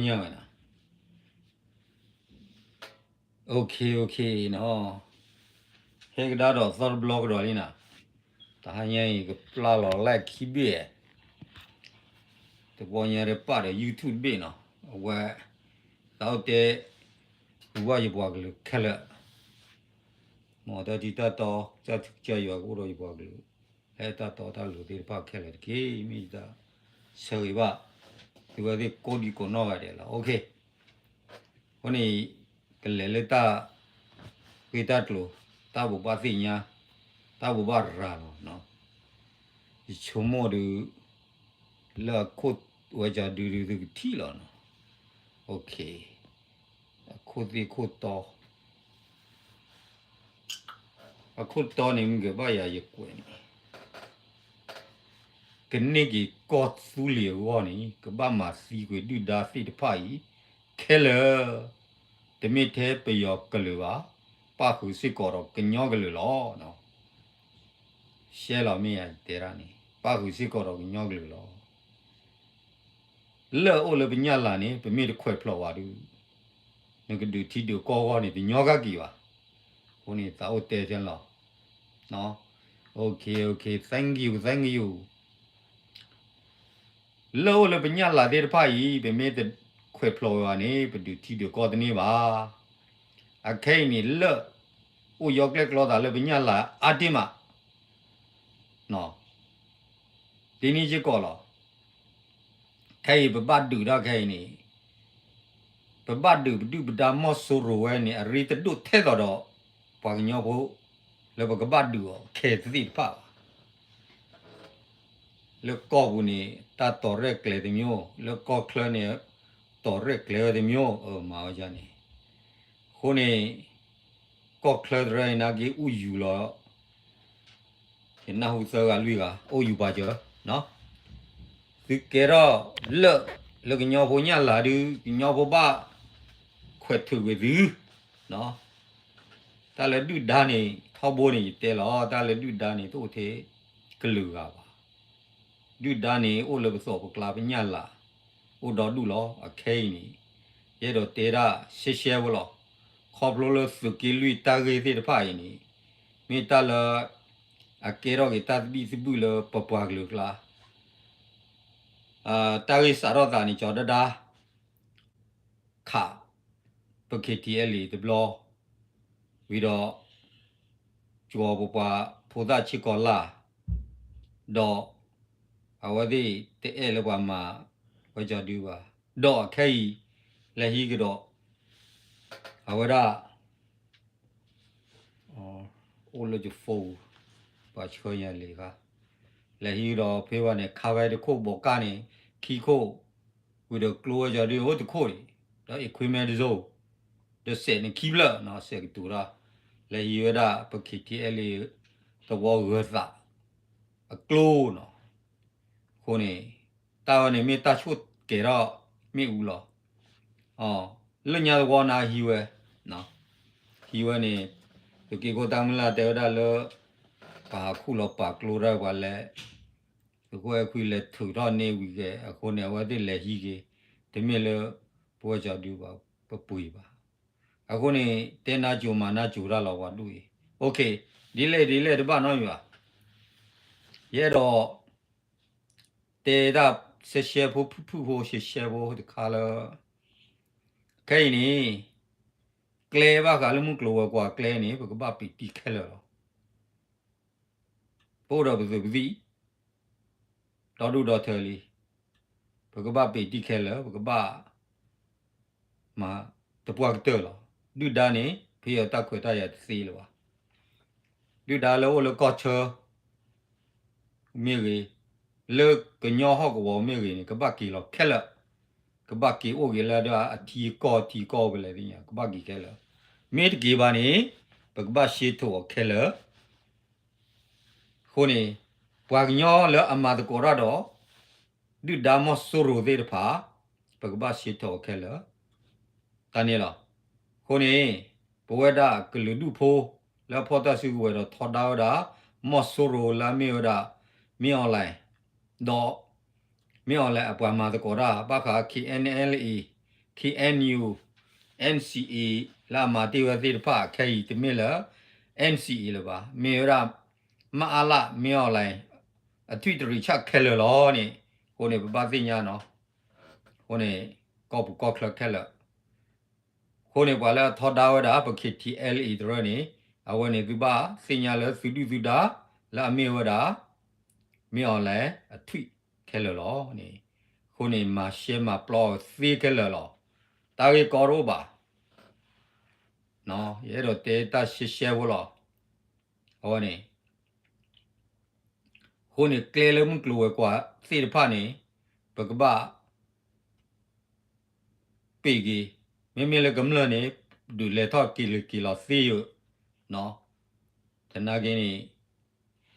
ညါဝဲနၤ, OK OK နီၤ, ဟဲကဒါဒီးသီတဘျီကဒီးလံနၤ, တဟါညါအံၤ ကပျၢ်လီၤ live ခံဘ့ၣ်, တဘျီညါတပာ်ဒီး YouTube တဘ့ၣ်နီၤ, အဝဲ သးအိၣ်တဲ ဟူဘၣ်ယပှၤကလုာ်ခဲလၢာ်, မ်တၢ်ထံတၢ်တီ တၢ်ထူးတၢ်ယွၤကအိၣ်ဒီးယပှၤကလုာ်, ဟဲတၢ်တီတၢ်လိၤသ့ၣ်တဖၣ်ခဲလၢာ်တက့ၢ်, မ့ၢ်ယတၢ်ဆၢဂ့ၤဘၣ်, သုဝဲသ့ၣ်ကိးဒံကိးနီၢ်ဂၤဒဲးလီၤ, OK, အဃိန့ၣ် ကလဲၤလၢတၢ်ဂ့ၢ်တၢ်ကျိၤ, တၢ်ဘိးဘၣ်သ့ၣ်ညါ, တၢ်ဘိးဘၣ်ရၤလီၤနီၤ, ယဆိကမိၣ်ဒုး လၢအခိၣ်ဝဲကၠီဒုဒုသုကထံၣ်လီၤနီၤ, OK, အခိၣ်သ့ၣ်ခိၣ်တီ အခိၣ်တီန့ၣ် မ့ၢ်ကဘၣ်ယၤယကွဲးန့ၣ်, ကန့ၢ်က့ၤကီၢ်သူလ့ၤအဂီၢ်န့ၣ် ကဘၣ်မၤသံကွံာ်ဒုၣ်ဒါသ့ၣ်တဖၣ်အံၤခဲလၢာ်, တမ့ၢ်ထဲပယီၤကလုာ်ဘၣ်, ပၣ်ဃုာ်စ့ၢ်ကီးဒီးကညီကလုာ်လီၤ. ရှဲလီၤမ့ၢ်ယတဲဒၣ်န့ၣ် ပၣ်ဃုာ်စ့ၢ်ကီးဒီးကညီကလုာ်လီၤ. လၢအအိၣ်လၢပညၣ်လၤန့ၣ် ပမ့ၢ်တခွဲးဖျိးဝဲဒုး နကဒုးထံဒုးကီၢ်အဂီၢ်န့ၣ် တညီကက့ၤဘၣ်. အဃိန့ၣ် သးအိၣ်တဲထဲလီၤ. OK, OK, thank you, thank you. လၢအအိၣ်လၢပညၣ်လၤသ့ၣ်တဖၣ်အံၤ ပမ့ၢ်တခွဲးဖျိးဝဲဘၣ်န့ၣ် ပဒုးထံဒုးကီၢ်တန့ၢ်ဘၣ်. အခဲအံၤန့ၣ် လၢအိၣ်ယီကျဲၣ်ကျီသးလၢပညၣ်လၤအါတ့ၢ်မး ဒ်န့ၣ်စ့ၢ်ကီးလီၤ. ခဲအံၤပဘၣ်ဒုးတၢ်ခဲအံၤန့ၣ် ပဘၣ်ဒုးပဒုၣ်ပဒါမီၢ်စိရိၤဝဲန့ၣ် အရ့တဒိၣ်ထဲသိးဒီး ပှၤကညီဖိ လၢပကဘၣ်ဒုးအီၤခဲသ့ၣ်တဖၣ်ဘၣ်. လၢကီၢ်ပူၤန့ၣ် တၢ်တီၤရဲၣ်ကျဲၤတမျိုး, လၢကီၢ်ချၢန့ၣ် တီၤရဲၣ်ကျဲၤဝဲတမျိုး, အမၤဝဲဒ်န့ၣ်. အဃိန့ၣ် ကီၢ်ချၢတရၢအံၤနာ်က့ အိၣ်ယူၤလီၤ ယနၢ်ဟူသၢဂၤလွံၢ်ဂၤ အိၣ်ယူၤပာ်စၢၤ, သုကဲထီၣ်လၢာ် လၢကညီဖိညၣ်လၤဒုး ကညီဖိဘၣ်ခွဲးထုးကွံာ်သု. တၢ်လၢဒုၣ်ဒါန့ၣ် ထီဘိန့ၣ်ယတဲလီၤ, တၢ်လၢဒုၣ်ဒါန့ၣ် တအိၣ်ထဲကလုာ်ဂၤဘၣ်. ဒုၣ်ဒါန့ၣ် အိၣ်လၢပသိးပကျါပညၣ်လၤ အိၣ်ဒီဒူၣ်လီၤ. အခဲအံၤန့ၣ် ယအဲၣ်ဒိးတဲဒၣ်ရှဲရှဲဖိလီၤ. ခီဖျိလၢသုးက့လွံၢ်တၢ်ဂ့ၢ်သ့ၣ်တဖၣ်အံၤန့ၣ် မ့ၢ်တၢ်လၢ အကဲထီၣ်က့ၤတၢ်သဘံၣ်သဘုၣ်လၢပပှၤကလုာ်ကျါ တၢ်ဂ့ၢ်စးထီၣ်သးန့ၣ် ကၠီၤဒၣ်ဒါ ခး ပ KTLA တဘျီ ဝံၤဒီး ကၠီၤပပှၤဖိသၣ်ဆ့ကီၤလၢ် ဒီး အဝဲသ့ၣ်တအဲၣ်လၢပှၤမၤဝဲကၠီၤဒုဘၣ်. ဒီးအခဲအံၤ လဲၤဟံးကဒီး အဝဲဒၣ် အိၣ်လၢယ phone ပှၤဆှၢယၤလံၤခါ, လဲၤဟံးကဒီးဖဲဘၣ်န့ၣ် ခါဝဲတခိၣ်ဘီးကၢ်န့ၣ် ခံခိၣ်, ဝံၤဒီးကျိဝဲကၠီၤဒုအိၣ်တခိၣ်န့ၣ် ဒီး equipment တစိၤ, ဒီးစဲးန့ၣ်ခံဖျၢၣ်နီၤ စဲးကတိၤတၢ်, လဲၤဟံးဝဲဒၣ်ပ KTLA သဝီဂၢၤသး အကျိနီၤ. အဃိန့ၣ် တၢ်ဝဲန့ၣ်မ့ၢ်တၢ်ဆိၣ်ကဲၤထီၣ် မ့ၣ်အူလီၤ. လၢညါသဝီနၤဟံးဝဲ, ဟံးဝဲန့ၣ် သုးက့ခိၣ်တၢ်မုၢ်လၢ်တဲဝဲဒၣ်လၢ ပှၤဟးခူၣ်လီၤပာ်ကျိတၢ်ပှၤလဲၤ, သုးခိၣ်အဲၣ်ခွံလဲၤထုးထီၣ်န့ၢ်ဝံၤကဲ အဃိန့ၣ် အဝဲသ့ၣ်လဲၤဟံးက့ၤ, တမ့ၢ်လၢ ပဝဲကၠီၤဒုဘၣ် ပပှ့ၤဘၣ်. အဃိန့ၣ် တဲနါစိၤမၤနါစိၤတၢ်လီၤပှၤဒူၣ်အံၤ, OK, ဒ်လဲၣ်ဒ်လဲၣ်တဘၣ်နီတမံၤဘၣ်. ယအဲၣ်ဒိး တဲတၢ်ရှဲရှဲဖိဖုၣ်ဖုၣ်ဖိရှဲရှဲဖိတခါလၢ ခဲအံၤန့ၣ် ကျဲဘၣ်ဃးလၢမုၢ်ကျိၤဝဲၤကွာ်ကျဲန့ၣ် ပကဘၣ်ပံာ်တံၢ်ခဲလၢာ်လီၤ. ပအိၣ်ဒီးပသုးပသံၣ် ဒီဒူၣ်ဒီထၢလံ, ပကဘၣ်ပံာ်တံၢ်ခဲလၢာ် ပကဘၣ် မၤတပှၢ်ကတၢၢ်လီၤ. ဒုၣ်ဒါန့ၣ် ဖဲအတၢ်ခွဲးတၢ်ယာ်တသ့လၢၤဘၣ်. ဒုၣ်ဒါလၢအိၣ်လၢကီၢ်ဆၢ မ့ၢ်ဂ့ၤ, လၢကညီဟီၣ်ကဝီၤမ့ၢ်ဂ့ၤန့ၣ် ကဘၣ်က့ၤလီၤခဲလၢာ်, ကဘၣ်က့ၤအိၣ်က့ၤလၢဒၣ်အထံအကီၢ်ထံကီၢ်အိၣ်ဖဲလဲၣ်သ့ၣ်ညါ ကဘၣ်က့ၤခဲလၢာ်, မ့ၢ်တက့ၤဘၣ်န့ၣ် ပကဘၣ်ရှဲထိးအီၤခဲလၢာ် အဃိန့ၣ် ပှၤကညီလၢအမၤသကိးတၢ်ဒီး ဒုၣ်ဒါမီၢ်စိရိၤသ့ၣ်တဖၣ် ပကဘၣ်ရှဲထိးအီၤခဲလၢာ် တၢ်န့ၣ်လီၤ. အဃိန့ၣ် ပဝဲဒၣ်ကလုာ်ဒူၣ်ဖိ လၢအဖီၣ်တၢ်စုကဝဲၤဒီးထီဒါဝဲဒၣ် မီၢ်စိရိၤလၢအမ့ၢ်ဝဲဒၣ် မင်းအောင်လှိုင် ဒီး မင်းအောင်လှိုင် အပှၤမၤသကိးတၢ် ဘၣ်ဃး K N L A KNU NCA လၢအမၤတ့ၢ်ဝဲသ့ၣ်တဖၣ်ခဲအံၤ တမ့ၢ်လၢ NCA လၢၤဘၣ်, မ့ၢ်ဝဲဒၣ် မအလ မင်းအောင်လှိုင် အထွံၣ်တရံးဆၣ်ခဲလၢာ်လီၤန့ၣ်, အဃိန့ၣ် ပဘၣ်သ့ၣ်ညါနီၤ, အဃိန့ၣ် ကီၢ်ပူၤကီၢ်ချၢခဲလၢာ် အဃိန့ၣ် ပှၤလၢအထီဒါဝဲဒၣ် ပ KTLA တရၢန့ၣ် အဝဲန့ၣ်သုဘၣ်သ့ၣ်ညါလၢသုဒုၣ်သုဒါ လၢအမ့ၢ်ဝဲဒၣ် မင်းအောင်လှိုင် အထွံၣ်ခဲလၢာ်လီၤန့ၣ်, အဃိန့ၣ် မၤရှဲမၤပျီသ့ခဲလၢာ်လီၤ. တၢ်ဂ့ၢ်ကီတအိၣ်ဘၣ်, ယအဲၣ်ဒိးတဲတၢ်ရှဲရှဲဖိလီၤ. အဝဲန့ၣ် အဃိန့ၣ် ကျဲလၢမုၢ်ကျိၤဝဲၤကွာ်သ့ၣ်တဖၣ်န့ၣ် ပကဘၣ် ပ့ၢ်က့ၤ, မ့မ့ၢ်လၢကမျၢၢ်န့ၣ် ဒုးလဲၤထီၣ်က့ၤလၢက့ၤလီၤသ့ယိာ်, သနာ်က့န့ၣ်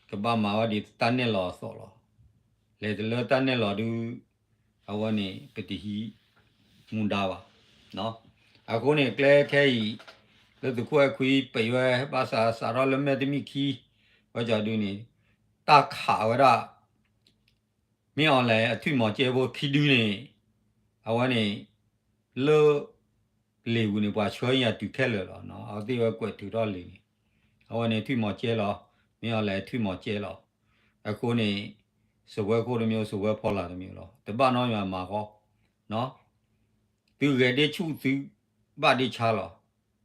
ကဘၣ်မၤဝဲဒ်တၢ်နဲၣ်လီၤအသိးလီၤ. လဲၤတလၢတၢ်နဲၣ်လီၤဒုး အဝဲန့ၣ် ပတဟံးမူဒါဘၣ်. အဃိန့ၣ် ကျဲခဲအံၤ လၢသုးခိၣ်အဲၣ်ခွံပံးဝဲ ဘၣ်ဆၣ်စးထီၣ်လၢမဲာ်တမံၤခံ ဝဲကီဒုးန့ၣ် တၢ်ခးဝဲဒၣ် မင်းအောင်လှိုင် အထွံၣ်မီၤကဲဖိခံဒုန့ၣ် အဝဲန့ၣ် လၢ လ့ၣ်ပူၤန့ၣ် ပှၤဆှၢညါတုၤခဲလၢာ်လီၤ. အဝဲသ့ၣ်ဝဲကွဲးထုးထီၣ်လံာ်န့ၣ် အဝဲန့ၣ်ထွံၣ်မီၤကဲလီၤ, မင်းအောင်လှိုင်ထွံၣ်မီၤကဲလီၤ. အဃိန့ၣ် စပွဲခိၣ်တမံၤ စပွဲဖီလာ်တမံၤလီၤ. တဘၣ်နီတမံၤမၤဃီ, သုဂဲၤဒ့ဆူၣ်သုဘၣ်ဒ့ဆါလီၤ.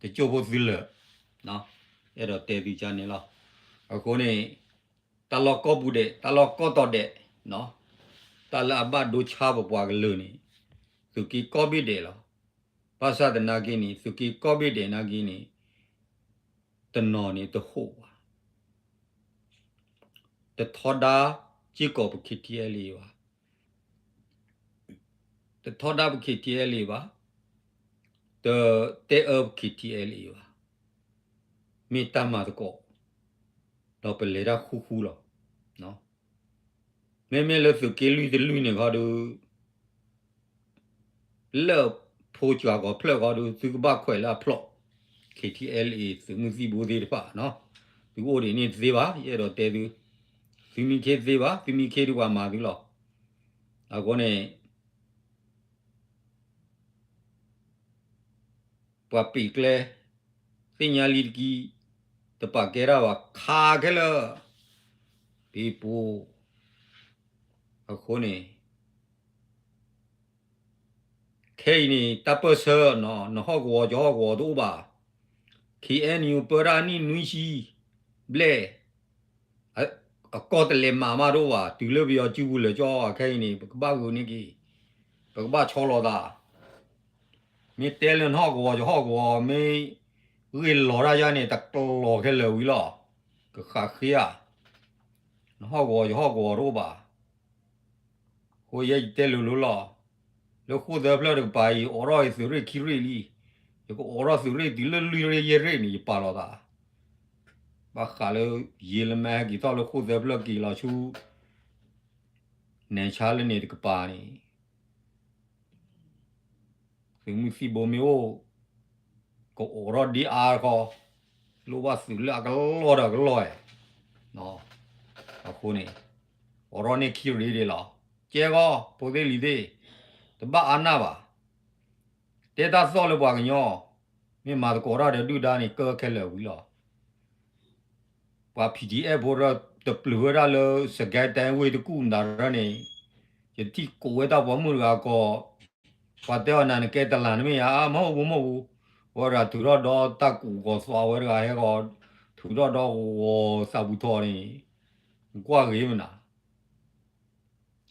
တကၠိၢ်ဖိသုလၢာ်, အဲၣ်ဒိးတဲသုကန့ၣ်လီၤ. အဃိန့ၣ် တၢ်လီၢ်ကီၢ်ပူၤဒဲး တၢ်လီၢ်ကီၢ်တီၤဒဲး, တၢ်လၢအဘၣ်ဒိဆါပပှၤကလုာ်န့ၣ် သုးက့ကီၢ်ဘ့ၣ်ဒဲးလီၤ. ဘၣ်ဆၣ်သနာ်က့န့ၣ် သုးက့ကီၢ်ဘ့ၣ်ဒဲးနာ်က့န့ၣ် တနီၤန့ၣ်တဟူးဘၣ်, တထီဒါစ့ၢ်ကီးပ KTLA ဘၣ်, တထီဒါပ KTLA ဘၣ်, တတဲအၢပ KTLA ဘၣ်, မ့ၢ်တၢ်မၤသကိး ဒီးပလဲၤတၢ်ဃူဃူလီၤ. မ့မ့ၢ်လၢသုးက့လွံၢ်တလွံၢ်န့ၣ်ခီဒုး လၢဖိစှၤကီးဖျၢၣ်ဃီဒုး သုကဘၣ်ခွဲးလၢအဖျိး, KTLA သုးမုၢ်သံၣ်ဘိသ့ၣ်တဖၣ်, သုအိၣ်ဒံးန့ၣ်တသ့ဘၣ်, ယအဲၣ်ဒိးတဲသု, သုမံခ့တသ့ဘၣ်, သုမံခ့ဒုးပှၤမၤသုလီၤ. အဃိန့ၣ် ပှၤပ့ၤကျဲ သ့ၣ်ညါလံတကံၢ် တပာ်ကဲတၢ်ဘၣ် ခးခဲလၢာ် ပ့ၤပူၤ အဃိန့ၣ် ခဲအံၤန့ၣ် တၢ်ပၢၢ်ဆၢနီၤ နဟီၣ်ကဝီၤကဟီၣ်ကဝီၤတအိၣ်ဘၣ်. KNU ပၢတၢ်နံၣ်နွံဆံဘျဲၣ် အကီၢ်တလဲၤမၤမးတအိၣ်ဘၣ်. တုၤလၢပယီၤစုပူၤလၢာ်ကၠီအခဲအံၤန့ၣ် ပကဘၣ်ဂုာ်န့ၢ်က့ၤ, ပကဘၣ်ဆီလီၤသး. မ့ၢ်တဲလၢနဟီၣ်ကဝီၤယဟီၣ်ကဝီၤ မ့ၢ်ဂ့ၢ်လီၤတၢ်ယါန့ၣ် တကျိၤခဲလၢာ်ဝံၤလီၤ. ကဃးဃ့ဧါ, နဟီၣ်ကဝီၤယဟီၣ်ကဝီၤတအိၣ်ဘၣ်. အဃိယဲယတဲလိၤလိၤလီၤ. လၢဃိၣ်သၢဖျၢၣ်တကပၤအံၤ အိးထီၣ်အံၤသုးရ့ၣ်ခံရ့ၣ်လံ. ယကအိးထီၣ်သုးရ့ၣ်တုၤလၢလွံၢ်ရ့ၣ်ယဲၢ်ရ့ၣ်န့ၣ် ယပာ်လီၤသး. ဘၣ်ဃးလၢ ယံာ်လၢမ့ၢ်ဟဲက့ၤထီၣ်လၢဃိၣ်သၢဖျၢၣ်က့ၤလီၤဆူ နဲၣ်ဆါလၢန့ၣ်တကပၤန့ၣ် သုးမုၢ်သံၣ်ဘိမ့ၢ်အိၣ် ကအိးထီၣ်ဒ့အါတခီ, လိၣ်ဘၣ်သုးလၢအကလီၢ်ဒီးကလီၢ်ဧါ. အဃိန့ၣ် အိးထီၣ်န့ၢ်ခံရ့ၣ်ဒ့လီၤ. ကဲဂီၢ် ဖိသ့ၣ်လံၤသ့ၣ်, တဘၣ်အါနၢ်ဘၣ်. တဲတၢ်သီၣ်လၢပှၤကညီ, မ့ၢ်မၤသကိးတၢ်ဒီးဒုၣ်ဒါန့ၣ် ကၢခဲလၢာ်ဝံၤလီၤ. ပှၤ PDF ဖိဒီး တပျုၤဝဲဒၣ်လၢ စကဲတဲဝ့ၢ်တကူၣ်နၤရၢန့ၣ်, ယထံၣ်ကိးဝဲတၢ်ပိာ်မုၣ်တဂၤကီး, ပှၤတဲအီၤနၤနကဲတလးနမ့ၢ်ဧါ, မ့ၢ်အိၣ်ပူၤမ့ၢ်ပူၤ, ဝဲဒၣ်ထုးထီၣ်ဒီတၢ်ကူးကီးသွါဝဲတဂၤဟဲကီး, ထုးထီၣ်ဒီဂီၤသးပူၤထီၣ်န့ၣ်, နကွၢ်ဂ့ၤမနၤ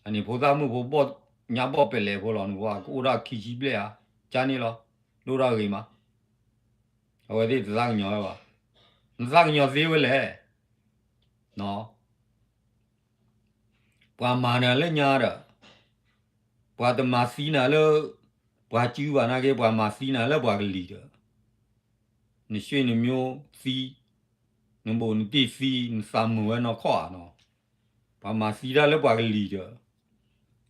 အန့ၣ်ဖိသၣ်မုၣ်ဖိဘီၣ်ညါဘီၣ်ပဲာ်လဲၣ်ဖိလီၤ, နကွၢ်ကအိၣ်ဒၣ်ခံဆံဘျဲၣ်ဧါ, ကန့ၣ်လီၤ, လိၣ်ဒၣ်ဂ့ၤမး, အဝဲသ့ၣ်တသးကညီၤဝဲဘၣ်, နသးကညီၤသ့ဝဲလဲၣ်, ပှၤမၤနၤလၢညါဒီး, ပှၤတမၤသံနၤလၢ ပှၤစုဘၣ်နာ်က့ ပှၤမၤသံနၤလၢပှၤကလံၤဒီး, နရွှေနမျိုးသံ, နဘူးနတံၢ်သံ, နသးမုာ်ဝဲနီၢ်ခီၣ်ဧါနီၤ, ပှၤမၤသံတၢ်လၢပှၤကလံၤဒီး,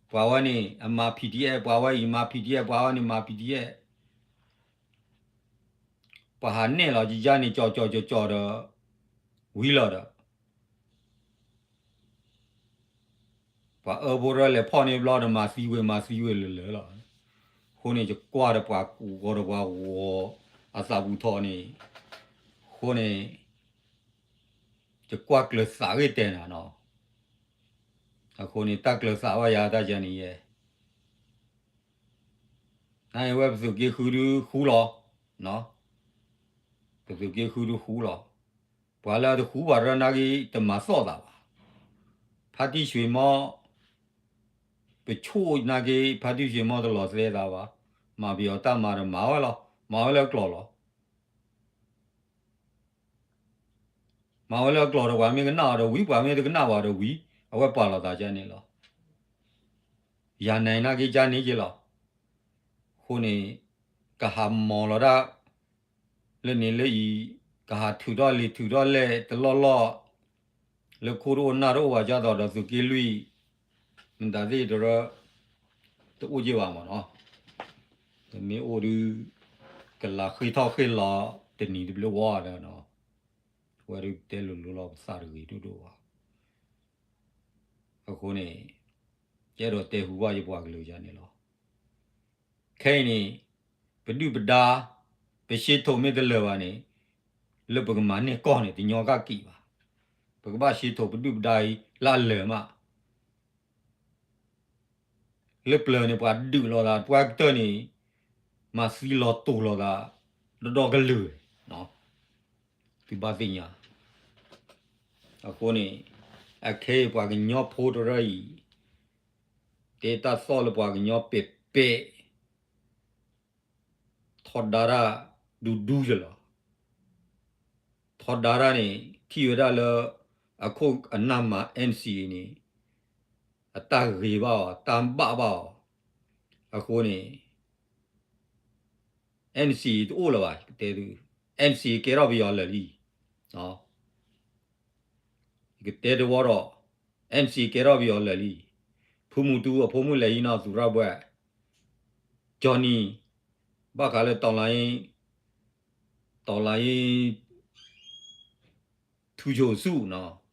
ပှၤဝဲန့ၣ် အမၤ PDF, ပှၤဝဲအံၤမၤ PDF, ပှၤဝဲန့ၣ်မၤ PDF, ပှၤဟးနဲၣ်လီၤကယါန့ၣ် ကၠီၤကၠီၤကၠီၤကၠီၤဒီး, ဝံၤလီၤဒီး ပှၤအၢဖိရၢလဲၤဖီၣ်န့ၢ်ဘျီဒီး မၤသံဝ့ၤမၤသံဝ့ၤလၢာ်လၢာ်လီၤ. ဃ အဃိန့ၣ် ယကွၢ်ဒီးပှၤကူၣ်ဂီၤဒီးပှၤဂီၤအသးပူၤထီၣ်န့ၣ်, အဃိန့ၣ် ယကွၢ်ကျၢၤသးဂ့ၢ်တဲနၤနီၤ, အဃိန့ၣ် တၢ်ကျၢၤသးဘၣ်ယၤတၢ်ယၤန့ၣ်ယဲ, နဝဲပသုးက့ဃုဒုဃူလီၤ, ပသုးက့ဃုဒုဃူလီၤ, ပှၤလၢအတဃူဘၣ်ရၢနာ်က့ တမၤသီၣ်သးဘၣ်, ဖါတံၢ်ဆွ့ၤမီ ပဆိၣ်နာ်က့ ဖါတံၢ်ဆွ့ၤမီတလီၤသဲသးဘၣ်, မၤပယီၤတၢ်မၤဒီးမၤဝဲလီၤ, မၤဝဲလၢအကျိၤလီၤ. မၤဝဲလၢအကျိၤဒီး ပှၤမ့ၢ်ကနၣ်အီၤဒီးဝံၤ, ပှၤမ့ၢ်တကနၣ်ဘၣ်ဒီးဝံၤ, အဝဲပာ်လီၤသးကန့ၣ်လီၤ. ယၤနဲၤနာ်က့ကန့ၣ်က့လီၤ. အဃိန့ၣ် ကဟးမီၤလီၤဒၣ် လၢန့ၣ်လၢအံၤ, ကဟးထုးထီၣ်လံာ်ထုးထီၣ်လဲၢ်တလီၢ်လီၢ်, လၢခိတအိၣ်နၢ်တအိၣ်ဘၣ်ကၢ်သိးဒီးသုးက့လွံၢ်, မတၤသ့ၣ်တရၢ တအိၣ်က့ဘၣ်မးနီၤ. တမ့ၢ်အိၣ်ဒုး ကလၤဃ့ၢ်ထီၣ်ဃ့ၢ်လီၤ တနံၤတဘျီဝီဒီးနီၤ, ဝဲဒုးတဲလိၤလိၤလီၤ ပသးတဂ့ၤဒိၣ်ဒိၣ်ဘၣ်. အဃိန့ၣ် ယအဲၣ်ဒိးတဲဟူဘၣ်ယပှၤကလုာ်ယၤန့ၣ်လီၤ. ခဲအံၤန့ၣ် ပဒုၣ်ပဒါ ပရှ့ထိးမ့ၢ်တလၢာ်ဘၣ်န့ၣ် လၢပကမၤန့ၢ်ကီၢ်န့ၣ် တညီကက့ၤဘၣ်. ပကဘၣ်ရှ့ထိးပဒုၣ်ပဒါအံၤလၢအလၢာ်မး. လၢပျၢၤန့ၣ် ပှၤဒုးလိာ်သး ပှၤကတၢၢ်န့ၣ် မၤသံလီၤတိာ်လိာ်သး ဒီဒီကလုာ်, သုဘၣ်သ့ၣ်ညါ. အဃိန့ၣ် အခဲအံၤပှၤကညီဖိတရၢအံၤ တဲတၢ်သီၣ်လၢပှၤကညီပဲာ်ပဲာ် ထီဒါတၢ်ဒူဒူယလီၤ. ထီဒါတၢ်န့ၣ် ထံၣ်ဝဲဒၣ်လၢ အခိၣ်အနၢ်မၤ NCA န့ၣ် အတၢ်ဂ့ၤဘၣ်အီၤ တၢ်ဘၣ်ဘၣ်အီၤ. အဃိန့ၣ် NCA တအိၣ်လၢၤဘၣ် ယကတဲသု, NCA ကဲထီၣ်ပယီၤလၢာ်လံ. ယကတဲတဝီဒီး NCA ကဲထီၣ်ပယီၤလၢာ်လံ. ဖုမူတူအဖိမုၣ်လဲၤဟံးနီၤသူၣ်ရၢ်ဘွဲ့, Johnny ဘၣ်ဃးလၢ တော်လှန်ရေး တော်လှန်ရေး ထူးချွန်ဆု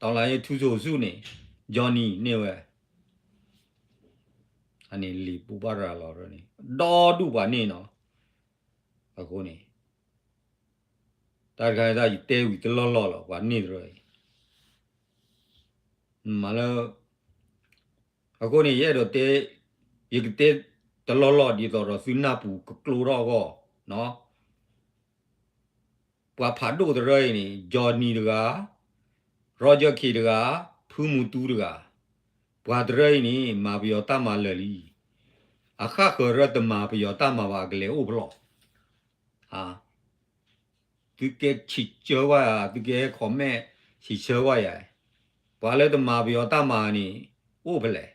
တော်လှန်ရေး ထူးချွန်ဆု န့ၣ် Johnny န့ၢ်ဝဲ, အန့ၣ်လံာ်ပူၤဘၣ်ရၤလီၤန့ၣ် ဒီဒူၣ်ပှၤန့ၢ်နီၤ. အဃိန့ၣ် တၢ်တခါန့ၣ် တၢ်ယတဲဝံၤတလီၢ်လီၢ်လီၤ ပှၤန့ၢ်တရၢအံၤ မၤလၢ အဃိန့ၣ် ယအဲၣ်ဒိးတဲ, ယကတဲတလီၢ်လီၢ်ဒ်သိးဒီးသုနၢ်ပူၤကကျိထီၣ်အဂီၢ်, ပှၤဖးဒိၣ်တရၢအံၤန့ၣ် Johnny တဂၤ, Roger Khin တဂၤ, ဖုမူတူတဂၤ, ပှၤတရၢအံၤန့ၣ် မၤပယီၤတၢ်မၤလၢာ်လံ. အဃၣ်ဃၢၤတရၢတမၤပယီၤတၢ်မၤဘၣ် အကလဲၤအိၣ်ဖျီၣ် သုကဲဆံးဆၢဝဲယၤ, သုကဲ comment ဆံးဆၢဝဲယၤ, ပှၤလၢတမၤပယီၤတၢ်မၤန့ၣ် အိၣ်ဖဲလဲၣ်.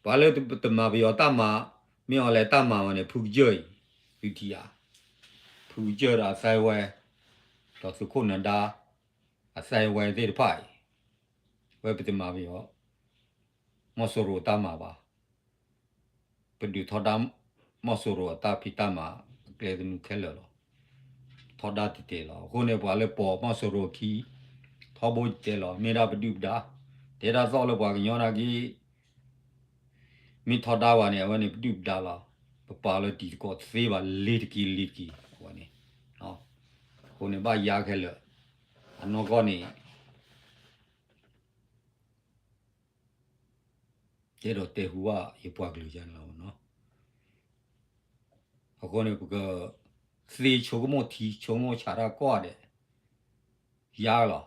ပှၤလၢတမၤပယီၤတၢ်မၤ, မ့ၢ်အီၤလဲၤတၢ်မၤဝဲန့ၣ် ဖုကစၢၢ်အံၤ, သုထံၣ်ဧါ, ဖုကစၢၢ်ဒီးအသဲဝဲ, ဒီးသုးခိၣ်နဒါ, အသဲဝဲသ့ၣ်တဖၣ်အံၤ, ဝဲပတမၤပယီၤ မီၢ်စိရိၤတၢ်မၤဘၣ်. ပဒုးထီဒါ မီၢ်စိရိၤအတၢ်ဖံးတၢ်မၤ အကျဲသနူခဲလၢာ်လီၤ. ထီဒါတတဲာ်လီၤ. အဃိန့ၣ် ပှၤလၢပိာ်မီၢ်စိရိၤအခံ ထီဘိတဲလီၤ မ့ၢ်ဒၣ်ပဒုၣ်ပဒါ, တဲဒၣ်သီၣ်လၢပှၤကညီနာ်က့ မ့ၢ်ထီဒါဝဲန့ၣ် အဝဲန့ၣ်ပဒုၣ်ပဒါလီၤ. ပပာ်လၢတံၤသကိးသ့ဘၣ် လ့ၤတက့ၤလ့ၤတက့ၤ အဝဲန့ၣ်, အဃိန့ၣ် ဘၣ်ယါခဲလၢာ်, အနီၢ်ကီၢ်န့ၣ် ယအဲၣ်ဒိးတဲဟူဘၣ်ယပှၤကလုာ်ယါန့ၣ်လီၤ. အဃိန့ၣ် ပကသ့ဆိကမိၣ်ထံဆိကမိၣ်ဆးတၢ်ကိးဂၤဒဲး ယါလီၤ.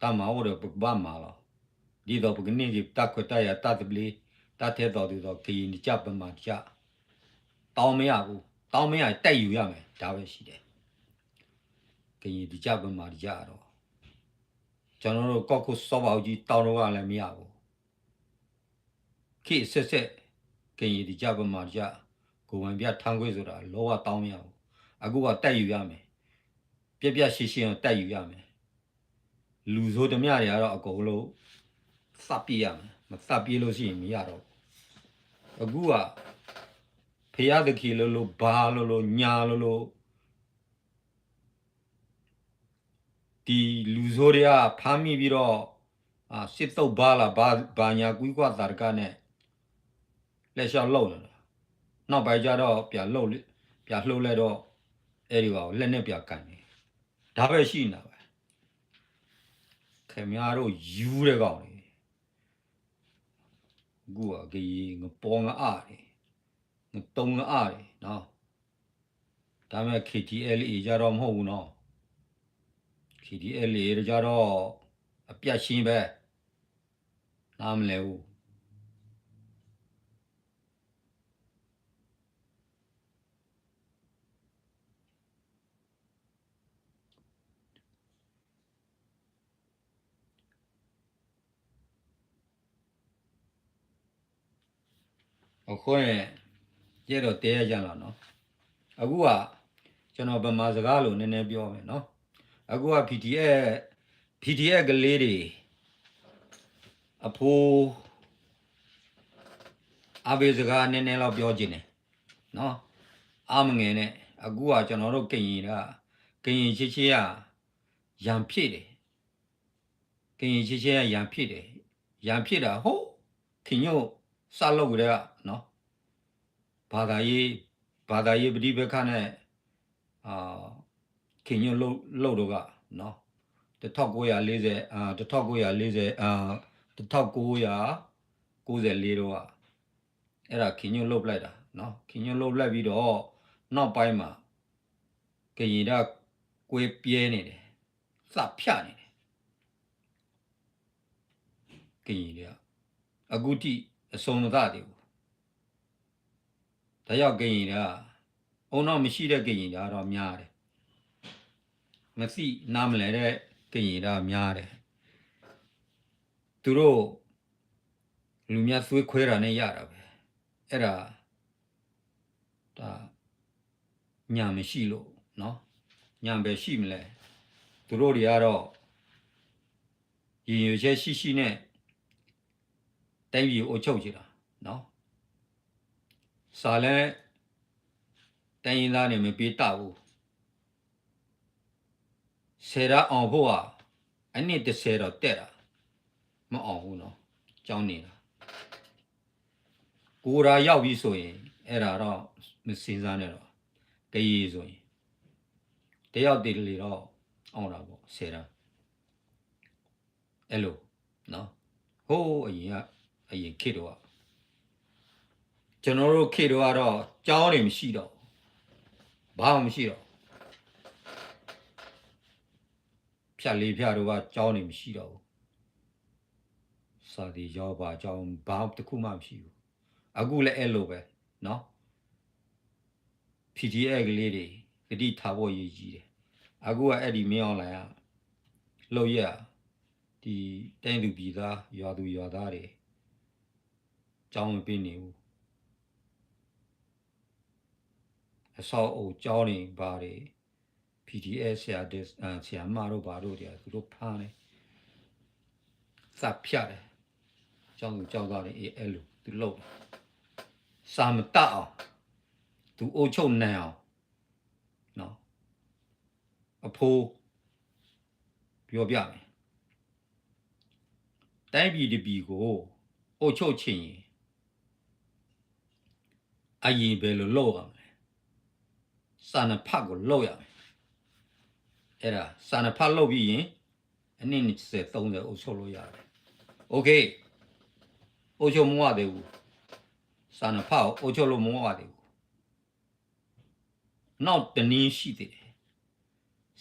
တၢ်မၤအိၣ်ဒီးပကဘၣ်မၤလီၤ. ဒ်သိးပကန့ၢ်က့ၤပတၢ်ခွဲးတၢ်ယာ်တၢ်သဘျ့ တၢ်ထဲသိးတုၤသိး ကရင်တစ်ကျပ် ဗမာတစ်ကျပ် တောင်းမရဘူး, တောင်းမရရင် တိုက်ယူရမယ်, ဒါပဲရှိတယ်, ကရင်တစ်ကျပ် ဗမာတစ်ကျပ်တော့ ကျွန်တော်တို့ ကီၢ်ခိၣ်စီၤဘးအူကၠံ တောင်းတော့လည်းမရဘူး. ခေတ်အဆက်ဆက် ကရင်တစ်ကျပ် ဗမာတစ်ကျပ် ကိုယ်ပိုင်ပြဌာန်းခွင့်ဆိုတာ လုံးဝတောင်းမရဘူး. အခုက တိုက်ယူရမယ်, ပြတ်ပြတ်ရှင်းရှင်းကို တိုက်ယူရမယ်. လူဆိုးသမျှတွေကတော့ အကုန်လုံး သတ်ပစ်ရမယ်, မသတ်ပစ်လို့ရှိရင် မရတော့ဘူး. အခုက ဘုရားသခင်လိုလို ဘာလိုလို ညာလိုလို ဒီလူဆိုးတွေက ဖမ်းမိပြီးတော့ အာ စစ်သုံ့ပန်းလား ဘာ ဘာညာ ကွီးကွီးသးတကါနဲ့ လက်လျှောက်လုပ်နေတာ. နောက်ပိုင်းကျတော့ ပြန်လှုပ်လဲတော့ အဲဒီကောင် လက်နက်ပြန်ကိုင်နေ ဒါပဲရှိနေတာပဲ ခင်ဗျားတို့ယူတဲ့ကောင်တွေ အခုက ကရင်ငပေါင်းကအါတွေ ငတုံးကအါတွေနော် ဒါပေမဲ့ K T L A ကြတော့မဟုတ်ဘူးနော် K T L A ကြတော့ အပြတ်ရှင်းပဲ နားမလည်ဘူး အဃိန့ၣ် ယအဲၣ်ဒိးတဲယၤလီၤနီၤ. အခုက ကျွန်တော်ဗမာစကားလိုနည်းနည်းပြောမယ်နော်. အခုက PDF PDF ကလေးတွေ အဖိ အားပေးစကားနည်းနည်းလောက်ပြောချင်တယ်နော်. အားမငယ်နဲ့ အခုကကျွန်တော်တို့ကရင်က ကရင်ချစ်ချစ်က ရန်ဖြစ်တယ်. ကရင်ချစ်ချစ်က ရန်ဖြစ်တယ်. ရန်ဖြစ်တာ ဟိုး ခင်ညွန့်စလုပ်ကတည်းကနော်. ဘာသာရေး ဘာသာရေးပဋိပက္ခနဲ့ ခင်ညွန့်လုပ်လုပ်တော့ကနော်. တစ်ထောင့်ကိုးရာလေးဆယ် အာ တစ်ထောင့်ကိုးရာလေးဆယ် အာ တစ်ထောင့်ကိုးရာကိုးဆယ်လေးတုန်းက အဲ့ဒါ ခင်ညွန့်လုပ်ပလိုက်တာနော်. ခင်ညွန့်လုပ်ပလိုက်ပြီးတော့ နောက်ပိုင်းမှာ ကရင်တပ်ကွဲပြဲနေတယ်. သတ်ဖြတ်နေတယ်. ကရင်တွေက အခုထိအဆုံးမသတ်သေးဘူး. ဒါကြောင့်ကရင်တွေက ဦးနှောက်မရှိတဲ့ကရင်တွေကတော့များတယ်. မသိနားမလည်တဲ့ကရင်တွေကများတယ်. သူတို့လူများသွေးခွဲတာနဲ့ရတာပဲ. အဲ့ဒါ ဒါ ညာမရှိလို့နော်. ညာပဲရှိမလဲ. သူတို့တွေကတော့ ရည်ရွယ်ချက်ရှိရှိနဲ့ တိုင်းပြည်အုပ်ချုပ်ချင်တာနော်. စာလည်း တိုင်းရင်းသားတွေမပေးတတ်ဘူး. ဆယ်တန်းအောင်ဖို့ဟာ အနှစ်တစ်ဆယ်တော့တက်တာ မအောင်ဘူးနော်. ကျောင်းနေတာ ကိုယ်ရာရောက်ပြီဆိုရင် အဲ့ဒါတော့မစင်စားနဲ့တော့. ကရင်ဆိုရင် တစ်ယောက်တလေတော့အောင်တာပေါ့ ဆယ်တန်း. အဲ့လိုနော်. ဟိုးအရင်က အရင်ခေတ်တုန်းက ကျွန်တော်တို့ခေတ်တုန်းကတော့ကျောင်းတွေမရှိတော့ဘူး. ဘာမှမရှိတော့ဘူး. ဖြတ်လေးဖြတ်တုန်းကကျောင်းတွေမရှိတော့ဘူး. စာသင်ကျောင်းဘာကျောင်းဘာတစ်ခုမှမရှိဘူး. အခုလည်းအဲ့လိုပဲနော်. PDF ကလေးတွေ သတိထားဖို့အရေးကြီးတယ်. အခုကအဲ့ဒီမင်းအောင်လှိုင်က လုပ်ရပ် ဒီတိုင်းသူပြည်သား ရွာသူရွာသားတွေ ကျောင်းမပေးနေဘူး. အဆောက်အအုံကျောင်းတွေဘာတွေ PDF ဆရာတွေ ဆရာမတို့ဘာတို့တွေက သူတို့ဖမ်းတယ်. သတ်ဖြတ်တယ်. ကျောင်းသူကျောင်းသားတွေ အဲ့လိုသူလုပ်တယ်. စာမတတ်အောင် သူအုပ်ချုပ်နိုင်အောင်နော်. အဖိ ပြောပြမယ်. တိုင်းပြည်တစ်ပြည်ကို အုပ်ချုပ်ချင်ရင် အရင်ဘယ်လိုလုပ်ရမလဲ. စာနှစ်ဖတ်ကိုလုပ်ရမယ်. အဲ့ဒါ စာနှစ်ဖတ်လုပ်ပြီးရင် အနှစ်နှစ်ဆယ်သုံးဆယ်အုပ်ချုပ်လို့ရတယ်. OK. အုပ်ချုပ်မဝသေးဘူး. စာနှစ်ဖတ်ကို အုပ်ချုပ်လို့မဝသေးဘူး. နောက်တစ်နည်းရှိသေးတယ်.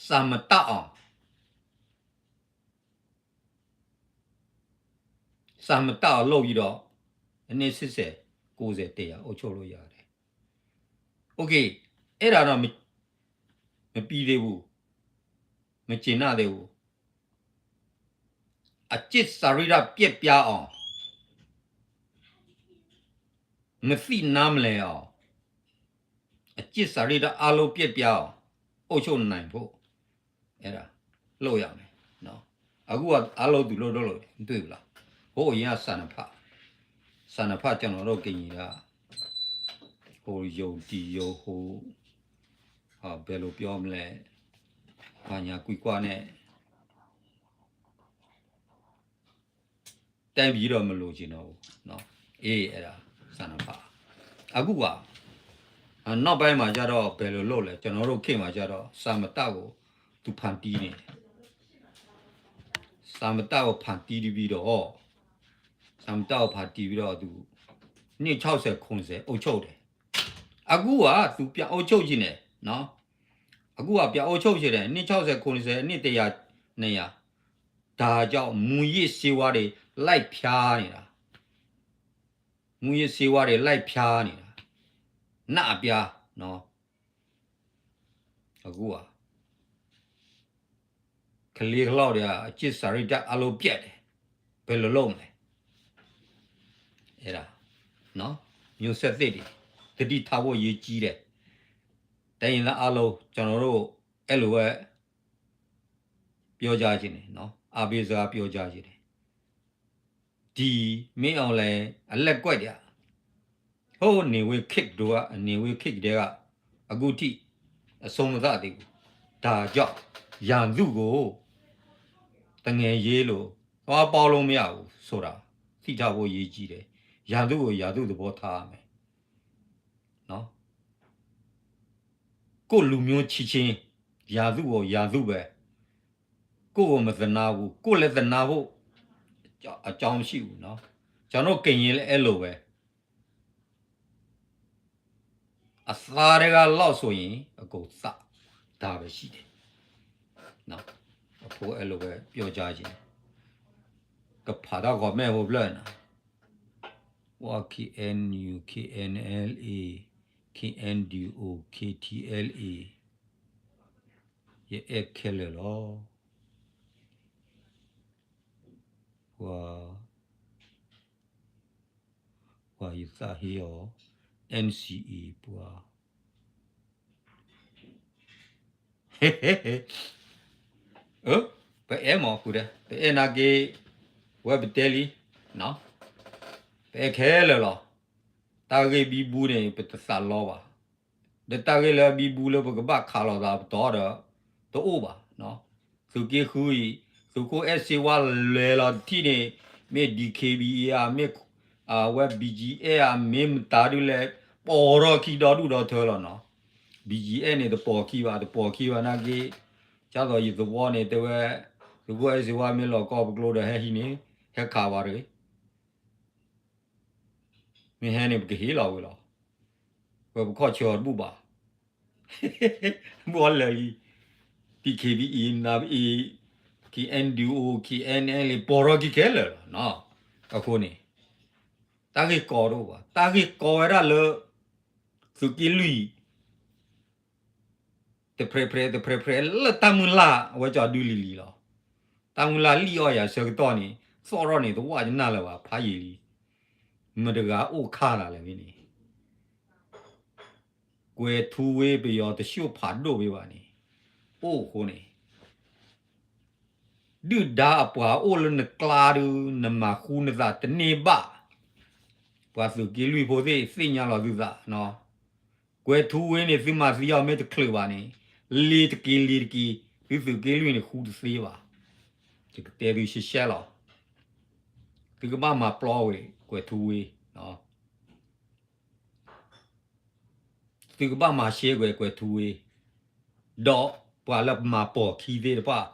စာမတတ်အောင် စာမတတ်အောင်လုပ်ပြီးတော့ အနှစ်ရှစ်ဆယ် ကိုးဆယ် တစ်ရာ အုပ်ချုပ်လို့ရတယ်. OK. အဲ့ဒါတော့မပြီးသေးဘူး. မကျေနပ်သေးဘူး. အကျင့်စာရိတ္တပျက်ပြားအောင် မသိနားမလည်အောင် အကျင့်စာရိတ္တအားလုံးပျက်ပြားအောင် အုပ်ချုပ်နိုင်ဖို့ အဲ့ဒါလုပ်ရမယ်နော်. အခုကအားလုံးသူလုပ်လုပ်လို့တွေ့ပြီလား. ဟိုးအရင်ကစာနှစ်ဖတ် စာနှစ်ဖတ်ကျွန်တော်တို့ကရင်က ဟိုယုံတီယုံဟို ဘယ်လိုပြောမလဲ ဘာညာကွီကွာနဲ့ တိုင်းပြည်တော့မလိုချင်တော့ဘူးနော်. အေး အဲ့ဒါ စာနှစ်ဖတ် အခုက နောက်ပိုင်းမှာကျတော့ ဘယ်လိုလုပ်လဲ ကျွန်တော်တို့ခေတ်မှာကျတော့ စာမတတ်ကို သူဖန်တီးနေတယ် စာမတတ်ကိုဖန်တီးပြီးတော့ စာမတတ်ကိုဖန်တီးပြီးတော့ သူနှစ်ခြောက်ဆယ်ခုနှစ်ဆယ်အုပ်ချုပ်တယ် အခုက သူပြန်အုပ်ချုပ်ချင်တယ်နော် အခုကပြန်အုပ်ချုပ်ချင်တယ်နှစ်ခြောက်ဆယ်ခုနှစ်ဆယ်နှစ်တစ်ရာနှစ်ရာဒါကြောင့်မူးယစ်ဆေးဝါးတွေလိုက်ဖြားနေတာ မူးယစ်ဆေးဝါးတွေလိုက်ဖြားနေတာ နတ်အပြားနော် အခုက ကလေးကလော်တွေကအကျင့်စာရိတ္တအားလုံးပျက်တယ် ဘယ်လိုလုပ်မလဲ အဲ့ဒါနော်မျိုးဆက်သစ်တွေသတိထားဖို့အရေးကြီးတယ်တိုင်းရင်းသားအားလုံးကျွန်တော်တို့အဲ့လိုပဲပြောကြခြင်းတယ်နော်အားပေးစကားပြောကြခြင်းတယ်ဒီမင်းအောင်လှိုင်အလက်ကွက်တွေကဟိုးနေဝေးခေတ်တို့ကနေဝေးခေတ်ကတည်းကအခုထိအဆုံးမသတ်သေးဘူးဒါကြောင့်ရန်သူကိုတငယ်ရေးလို့သွားပေါင်းလို့မရဘူးဆိုတာသိထားဖို့အရေးကြီးတယ်ရန်သူကိုရန်သူသဘောထားရမယ်နော်ကိုယ့်လူမျိုးချစ်ချင်းရန်သူကိုရန်သူပဲကိုယ့်ကိုမသနားဘူးကိုယ့်လည်းသနားဖို့အကြောင်းမရှိဘူးနော်ကျွန်တော်ကရင်လည်းအဲ့လိုပဲအသားတွေကလောက်ဆိုရင်အကုန်သတ်ဒါပဲရှိတယ်နော်အဖိုးအဲ့လိုပဲပြောကြခြင်းကဖာတော့ခေါ်မဲ့ဟိုဘလၢနော် ဝါ KNU KNLA KNDO KTLA ယအဲခဲလၢာ်လီၤ ပှၤ ပှၤယသးဟ့အီၤ NCA ပှၤ ပအဲၣ်မးဃုာ်ဒီး ပအဲၣ်နာ်က့ၤ ဝဲပတဲလံ ပအဲၣ်ခဲလၢာ်လီၤ တၢ်ဂ့ၢ်ဘံဘူန့ၣ် ပတသးလီဘၣ် ဒီးတၢ်ဂ့ၢ်လၢဘံဘူလၢပကဘၣ်ခးလိာ်သးပတီၢ်ဒီး တအိၣ်ဘၣ် သုးက့ဃုအံၤ သုးခိၣ်အဲၣ်စ့ဝါလဲၤလီၤတထံၣ်န့ၣ် မ့ၢ် DKBA ဧါ မ့ၢ်ဝဲ BGF ဧါ မ့ၢ်မတၤဒုလဲၣ် ပိာ်ထီၣ်ခံဒီဒူၣ်ဒီထၢလီၤနီၤ BGF န့ၣ် တပိာ်ခံဘၣ် တပိာ်ခံဘၣ်နာ်က့ ကၢ်သိးယသဝီန့ၣ် တဲဝဲ သုးခိၣ်အဲၣ်စ့ဝါမ့ၢ်လီၤကီၢ်ပကျိဒီးဟဲဟံးန့ၣ် ဟဲခးဝဲတဂ့ၤ မ့ၢ်ဟဲန့ၣ် ပကဟ့ၣ်လီၤဝဲလီၤ ပပခီၣ်ဆၢအီၤတဘူၣ်ဘၣ် ဘူၣ်အီၤလၢာ်လံ DKBA နၤအံၤ KNDO KNLA ပိာ်ထီၣ်ခံခဲလၢာ်လီၤနီၤ အဃိန့ၣ် တၢ်ဂ့ၢ်ကီတအိၣ်ဘၣ် တၢ်ဂ့ၢ်ကီဝဲဒၣ်လၢ သုးက့လွံၢ် တဖြဲဖြဲတဖြဲဖြဲလၢတၢ်မုၢ်လၢ်အဝဲကၠီဒုလံၤလံၤလီၤ တၢ်မုၢ်လၢ်လံၣ်အီၣ်ယၤဆၢကတီၢ်န့ၣ် သီၣ်ထီၣ်န့ၣ်တဝၢ်ကနၣ်လၢၤဘၣ်ဖးယံာ်လံ မတဂၤအိၣ်ခါလၢ်လဲၣ်မ့ၢ်န့ၣ် ကွဲၤထူဝ့ပယီၤတဆှိၣ်ဖးဒိၣ်ဝ့ဘၣ်န့ၣ် အိၣ်အဃိန့ၣ် ဒုၣ်ဒါအပှၤအိၣ်လၢနကျါဒု နမၤဃူနသးတန့ၢ်ဘၣ် ပှၤသုးက့လွံၢ်ဖိသ့ၣ်သ့ၣ်ညါလီၤသုသးနီၤ ကွဲၤထူဝ့န့ၣ် သုမၤသံအီၤမ့ၢ်တချုးဘၣ်န့ၣ် လ့ၤတက့ၤလ့ၤတက့ၤ သုသုးက့လွံၢ်န့ၣ်ဃူတသ့ဘၣ် ယကတဲသုရှဲရှဲလီၤ သုကဘၣ်မၤပျီဝဲ ကွဲၤထူဝ့ သုကဘၣ်မၤရှဲကွဲၤ ကွဲၤထူဝ့ ဒီးပှၤလၢမၤပိာ်ခံသ့ၣ်တဖၣ်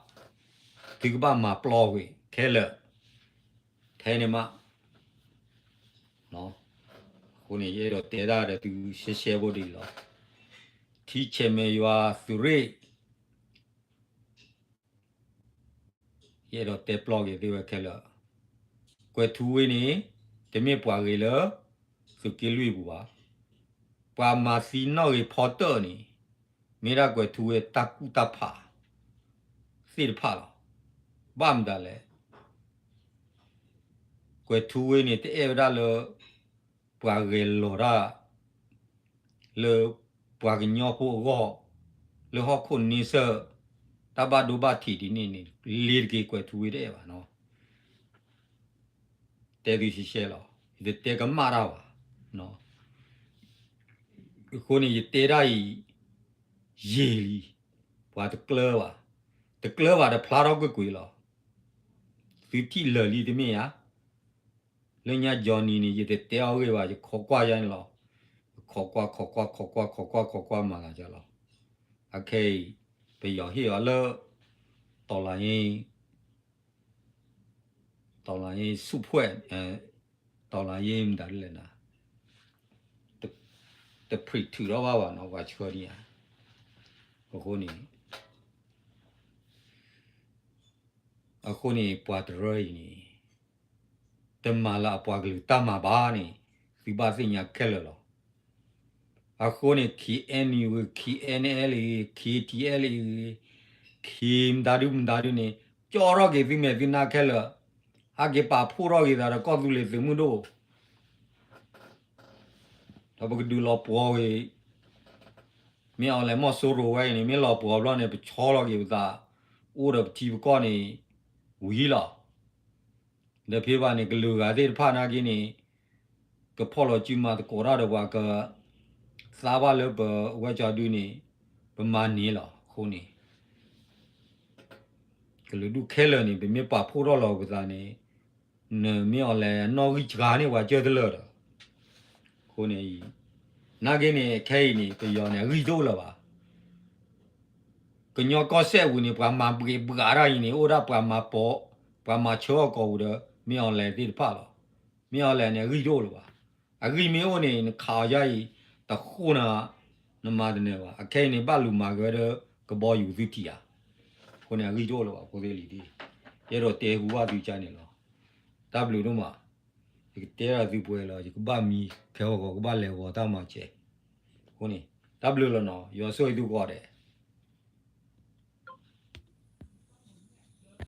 သုကဘၣ်မၤပျီဝဲခဲလၢာ် ထဲန့ၣ်မး အဃိန့ၣ် ယအဲၣ်ဒိးတဲဒၣ်ဒီးသုရှဲရှဲဖိဒ်အံၤလီၤ ထံဆဲးမဲာ်ယွၤသုးရ့ၣ် ယအဲၣ်ဒိးတဲပျီက့ၤသ့ၣ်ဝဲခဲလၢာ်, ကွဲၤထူဝ့န့ၣ် တမ့ၢ်ပှၤဂ့ၤလၢ သုးက့လွံၢ်ပူၤဘၣ်. ပှၤမၤသံနီၣ်ဂ့ၤဖီတၢၣ်န့ၣ် မ့ၢ်ဒၣ်ကွဲၤထူဝ့တၢ်ကူၣ်တၢ်ဖးသ့ၣ်တဖၣ်လီၤ. ဘၣ်မတၤလဲၣ် ကွဲၤထူဝ့န့ၣ် တအဲၣ်ဝဲဒၣ်လၢ ပှၤဂဲၤလီၤတၢ် လၢပှၤကညီဖိအဂီၢ်, လၢဟီၣ်ခိၣ်န့ဆၢၣ် တၢ်ဘၣ်ဒိဘၣ်ထံးဒ်န့ၣ်န့ၣ် လ့ၤတက့ၤကွဲၤထူဝ့တအဲၣ်ဘၣ်နီၤ. တဲသုရှဲရှဲလီၤ, ယတတဲကမၣ်တၢ်ဘၣ်. အဃိန့ၣ် ယတဲတၢ်အံၤ ယံာ်လံ, ပှၤတကျၢၤဘၣ်, တကျၢၤဘၣ်တဖျါထီၣ်ကွ့ၢ်ကွ့ၢ်လီၤ. သုထံၣ်လၢာ်လံတမ့ၢ်ဧါ. လၢညါ Johnny န့ၣ် ယတတဲအီၤဂ့ၢ်ဘၣ်, ယခိးကွၢ်ယါန့ၣ်လီၤ. ယ ခိးကွၢ်ခိးကွၢ်ခိးကွၢ်ခိးကွၢ်ခိးကွၢ်မၤသးဒ်လီၤ. အခဲအံၤ ပယီၤဟ့ၣ်အီၤလၢ တော်လှန်ရေး တော်လှန်ရေးစုအဖွဲ့ တော်လှန်ရေး မတၤဒ်လဲၣ်နၤ တဖံးထုးထီၣ်ဘၣ်ဘၣ်နီၤ ပှၤဆှၢန့ၣ်ဧါ. အဃိန့ၣ် အဃိန့ၣ် ပှၤတရၢအံၤန့ၣ် တမၤလၢအပှၤကလုာ်တၢ်မၤဘၣ်န့ၣ် သုဘၣ်သ့ၣ်ညါခဲလၢာ်လီၤ. အဃိန့ၣ် KNU, KNLA, KTLA, ခမတၤဒုမတၤဒုန့ၣ် ကၠီထီၣ်က့ၤသုမဲာ်သုနါခဲလၢာ်, ဟဲက့ၤပာ်ဖှိၣ်ထီၣ်က့ၤသးဒီးကီၢ်သူလ့ၤသုးမုၢ်ဒိၣ် ဒီးပကဒုးလီၤပှီၤဝဲ မ့ၢ်အီၤလဲၤမီၢ်စိရိၤဝဲအံၤန့ၣ် မ့ၢ်လီၤပှီၤဘျီန့ၣ် ပဆီလီၤက့ၤပသး အိၣ်ဒီးပထံပကီၢ်န့ၣ် ဝံၤလီၤ. ဒီးဖဲဘၣ်န့ၣ် ကလုာ်ဂၤသ့ၣ်တဖၣ်နာ်က့န့ၣ် ကဖီၣ်လီၤစုမၤသကိးတၢ်ဒီးပှၤ ကသါဘၣ်လၢပဝဲကၠီဒုန့ၣ် ပမၤန့ၢ်လီၤ. အဃိန့ၣ် ကလုာ်ဒူၣ်ခဲလၢာ်န့ၣ် ပမ့ၢ်ပာ်ဖှိၣ်ထီၣ်လီၤပသးန့ၣ် နမ့ၢ်အီၤလဲၤနီၣ်ဂံၢ်စှၤန့ၢ်ပှၤကၢၢ်တလၢာ်ဒီး အဃိန့ၣ် နာ်က့န့ၣ် ခဲအံၤန့ၣ် ပယီၤန့ၣ် အဂံၢ်တအိၣ်လၢၤဘၣ်. ကညီကီၢ်စဲၣ်ပူၤန့ၣ် ပှၤမၤဘှံးဘှးတၢ်အံၤန့ၣ် အိၣ်ဒၣ်ပှၤမၤပိာ် ပှၤမၤဆၢအီၣ်ကိာ်ပူၤဒီး မ့ၢ်အီၤလဲၤသ့ၣ်တဖၣ်လီၤ. မ့ၢ်အီၤလဲၤန့ၣ် အဂံၢ်တအိၣ်လၢၤဘၣ်. အဂံၢ်မ့ၢ်အိၣ်န့ၣ် နခးအီၤယါအံၤ တဃိၣ်နၤ နမၤတနၢၤဘၣ်. အခဲအံၤန့ၣ် ဘၣ်လူၤမၤက့ၤဝဲဒီး ကဘီယူၤသုထံၣ်ဧါ. အဃိန့ၣ် အဂံၢ်တအိၣ်လၢၤဘၣ် ဖိသ့ၣ်လံၤသ့ၣ်, ယအဲၣ်ဒိးတဲဟူဘၣ်သုကါန့ၣ်လီၤ. တၢ်ဘျုးဒိၣ်မး, ယကတဲဒၣ်သုပှဲၤလီၤ, ယကဘၣ်မံခဲဂီၤဂီၤ ကဘၣ်လဲၤဂီၤတၢ်မၤစဲး. အဃိန့ၣ် တၢ်ဘျုးလီၤနီၤ, ယွၤဆိၣ်ဂ့ၤသုကိးဂၤဒဲး.